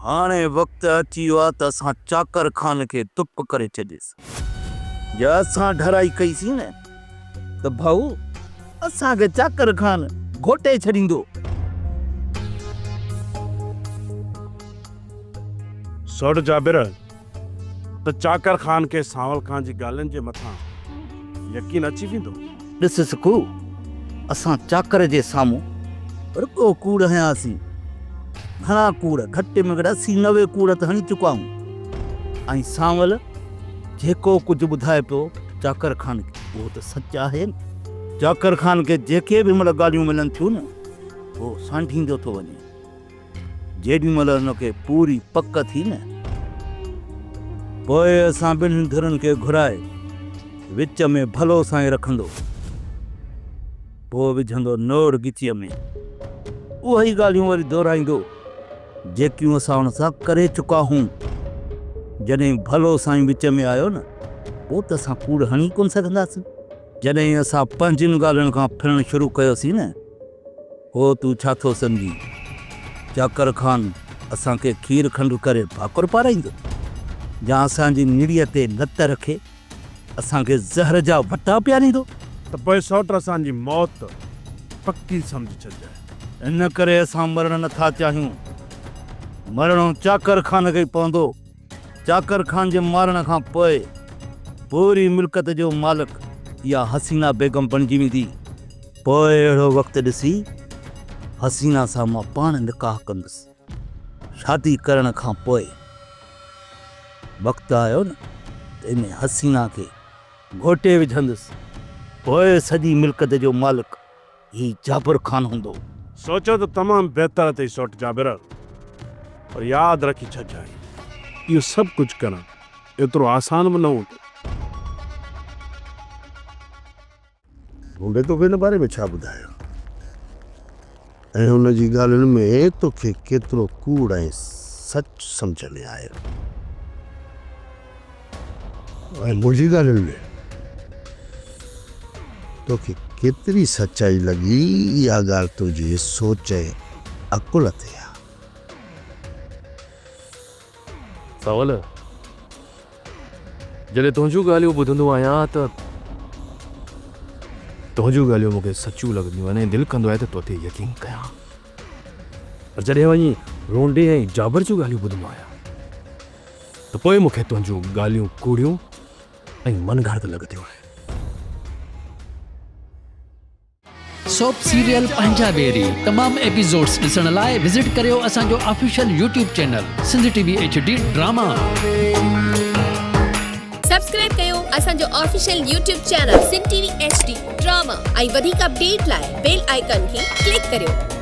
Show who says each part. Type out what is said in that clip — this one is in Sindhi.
Speaker 1: هاڻي وقت اچي ويو آهي ته اسان چاڪر خان کي دپ ڪري ڇڏيس. جي اسان ڍرائي ڪئي سين نه ته ڀائو اسان کي چاڪر خان گهوٽي ڇڏيندو.
Speaker 2: سوڍ جابر ته چاڪر خان کي سانول خان جي ڳالهين جي مٿان يقين اچي ويندو.
Speaker 1: ڏس سکو، اسان چاڪر جي سامهون رڳو ڪوڙ هنياسين. گهڻا ڪوڙ، گهٽ ۾ گهٽ 80 90 ڪوڙ ته هڻي چڪا آهيون. ۽ سانول جيڪو ڪجهه ٻڌائي پيو چاڪر خان کي، اهو ته سچ آهي نه. چاڪر خان کي جيڪي به مهل ڳالهيون ملن ٿيون نه، هو سانڍيندو ٿو وڃي. جيڏي مهل هن کي پوري پڪ ٿي نه، پوء اسان ٻنهين ڌرين کي گهرائي وچ ۾ ڀلو سائين رکندو. پوء وجهندو نوڙ ڳچيء ۾. اهي ئي ڳالهيون وري دهرائيندو، جيڪيون اسان هن سان ڪري چڪا هئون. جڏهن ڀلو سائين وچ ۾ آيو نه، پوء ته اسان ڪوڙ هڻي ئي ڪونه سگهنداسين. جڏهن اسان پنهنجين ڳالهين کان ڦرڻ شروع ڪيوسين نه، پوء تون ڇا ٿو سمجهين؟ چاڪر خان اسان کي کير کنڊ ڪري ڀاڪر پارائيندو يا اسان جي نڙيء تي لت رکي اسان کي زهر جا وٽا پياريندو؟
Speaker 2: ته پوء سئوٽ اسان جي موت پڪي سمجهي ڇڏجانء.
Speaker 1: ان ڪري اسان مرڻ نه ٿا چاهيون. مرڻو چاڪر خان کي ئي پوندو. چاڪر خان جي مارڻ کان پوء پوري ملڪيت جو مالڪ اها حسينه بيگم بڻجي ويندي. پوء اهڙو وقت ڏسي حسينه سان مان پاڻ نڪاح ڪندس. شادي ڪرڻ کان پوء وقت آيو نه ته ان حسينه کي گهوٽي وجهندس. پوء سڄي ملڪيت جو مالڪ هي جابر خان هوندو.
Speaker 2: سوچيو ته تمام بهتر اٿئي سوٽ جابر، پر ياد رکي ڇڏجانء اهو سڀ ڪجهه ڪرڻ ايترو آسان به نه هوندو.
Speaker 3: ڍونڍي توکي ان باري ۾ ڇا ٻڌايو ۽ هن جي ڳالهين ۾ توکي ڪيترو ڪوڙ ۽ سچ سمجهه ۾ آيو ۽ منهنجي ڳالهين ۾ توکي ڪيتري سچائي لڳي اها ڳالهه تنهنجي سوچ ۽ عقل تي آهي.
Speaker 4: سانول، جڏهن تنهنجون ڳالهيون ٻڌندو آهيان ته تنهنجون ڳالهيون مون کي سچيون لڳنديون آهن ۽ دل ڪندو آهي ته توتي يقين ڪيان. پر جڏهن وڃي رونڊي ۽ جابر جون ڳالهيون ٻڌندو آهيان ته پوء مون کي تنهنجون ڳالهيون ڪوڙيون ۽ من گهڙت لڳنديون آهن.
Speaker 5: سوپ سيريل پنهنجا ويري تمام ايپيسوڊس ڏسڻ لاء وزٽ ڪريو اسان جو official YouTube channel Sindh T V H D drama.
Speaker 6: Subscribe ڪيو اسان جو official YouTube channel Sindh T V H D drama ۽ وڌيڪ اپڊيٽ لاء بيل آئيڪان کي ڪلڪ ڪريو.